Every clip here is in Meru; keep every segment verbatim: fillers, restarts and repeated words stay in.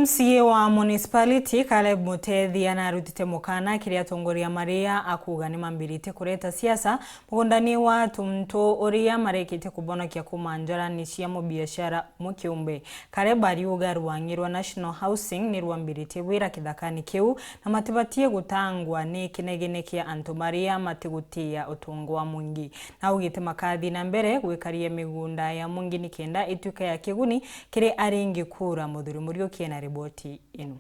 M C A wa municipality, Caleb Mutethia, narutite mukana kiri atongoria maria akuuga ni mambiritie kureta siasa mugundani wa tuntu uria marekitie kubonokia kuuma njarani cia mubiashara umwe kiumbe. Caleb ariuga rwang'i rwa National Housing ni rwambiritie wira kithakani kiu na matibatie gutangwa ni kinegene kia antu maria matigutia utongo wa mwingi. Na augite makathi na mbere gwikaria migunda ya mwingi nikenda ituike ya kiguni kiri aringi kura. Muthuri Muriuki ena riboti ino.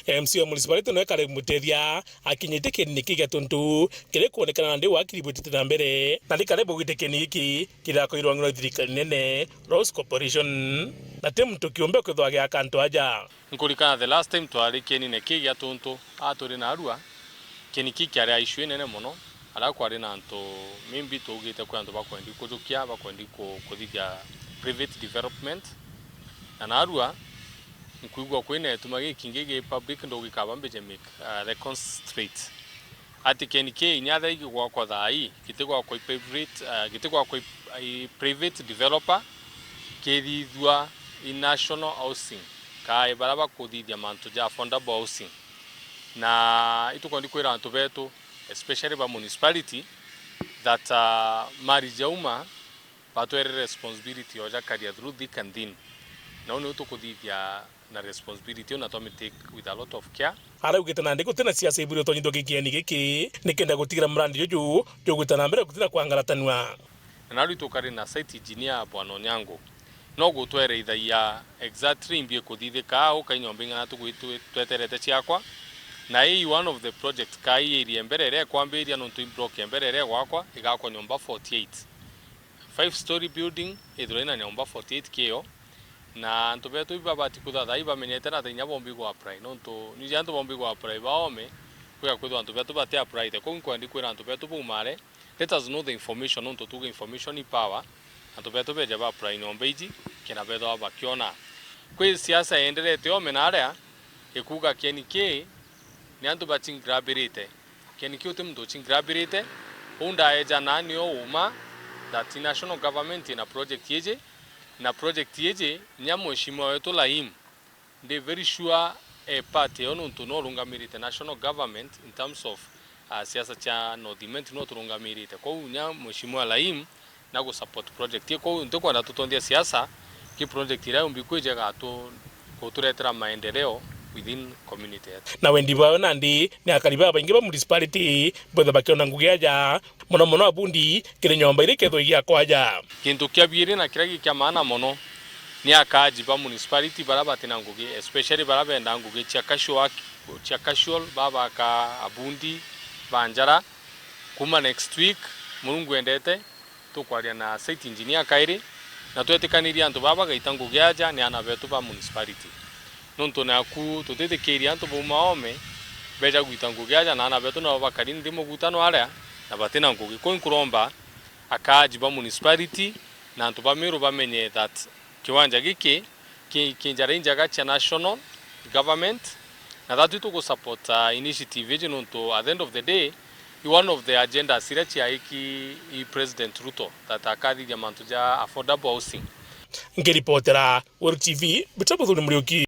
M C A wa municipality noe Caleb Mutethia akinyite kieni giki gia tuntu kiri kwonekana nandi wakiribwitite na mbere. Nandi Caleb augite kieni giki kirakoirwa ng'ino thirikari nene, Roads Corporation, na ti muntu kiumbe kwithwa agiaka antu aja. Nkurikana the last time twari kienine ki gia tuntu, a turi narua, kieni ki kiari a issue inene mono, aria kwari na antu, maybe tugite kwi antu bakwendi kujukia, bakwendi ku-, kuthithia private development, na narua nkwigua kwina ituma gikingi gi public, ndo gikaba mbije make, uh, reconcentrate. Ati kieni ki inya thaa ii gigwakwa thaa ii, gitigwakwa i private, uh, gitigwakwa i, i private developer, kithithua i national housing, kaa i baria bakuthithia mantu ja affordable housing. Na itukwendi kwira antu betu, especially ba municipality, that, uh, mari jauma, batwere responsibility o jakaria through thick and thin. Na uu niu tukuthithia na responsibility iu, na twami take with a lot of care. Araugite nandi gutina siasa iburi utonyithua gikieni giki, nikenda gutigira murandi juju jugwita na mbere gutina kwangaratanua. Na naru itukari na site engineer Bwana Onyango, no gutwereithagia exactly imbi ikuthithika au, kai nyomba ing'ana tugwi-, twe-, tweterete ciakwa. Na ii one of the project, kai area mbere iria ikwambiria, nontu i block ya mbere iria igwakwa, igakwa nyomba forty-eight. Five story building, ithirwa ina nyomba forty-eight kiyo. Na antu betu ibabati kuthaathai bamenyete na ta inya bombi gwa apply, nontu niji antu bombi gwa apply baome, kwiga kwithwa antu betu bati apply te. Kou nkwendi kwira antu betu baumare, let us know the information, nontu tuge information i power. Antu betu beja ba apply nyomba iji, kenda bethwa bakiona. Kwi siasa yenderete ome naria, ikuga kieni ki ni antu bachingrabirite. Kieni ki uti muntu uchingrabirite, uu ndaeja nani o uma that national government ina project iji, na project iji nya mheshimiwa wetu Laim, ndi very sure e part yo, nontu no urungamirite national government in terms of, uh, siasa cia North Imenti no turungamirite. Kou nya mheshimiwa Laim na gu support project ii. Kou ntikwenda tutonthia siasa, ki project iria yumbi kwija igatu-, guturetera maendeleo within community yetu. Na wendi bwao nandi ni akari babaingi ba municipality bwethwe bakiona ngugi aja, mono mono abundi, kiri nyomba iria ikethwa igiakwa aja. Gintu kia biiri na kiria gi kia maana mono, ni akaaji ba municipality baria batina ngugi, especially baria benda ngugi cia casual work, cia casual, babaka abundi ba njara. Kuma next week, Murungu endete, tukwaria na site engineer kairi, na twetikanirie antu baa bagaita ngugi aja ni aana betu ba municipality. Nontu naku tutitikiria antu bauma ome beja gwita ngugi aja, na aana betu nabo bakari nthi mugutano aria na batina ngugi. Kou nkuromba akaaji ba municipality na antu ba Meru bamenye that kiwanja giki ki, ki njara injega cia national government, na that tugu support, uh, initiative iji, nontu at the end of the day, i one of the agendas iria ciaiki i President Ruto, that akathithia mantu ja affordable housing. Nkiripotera Weru T V, mbita Muthuri Muriuki.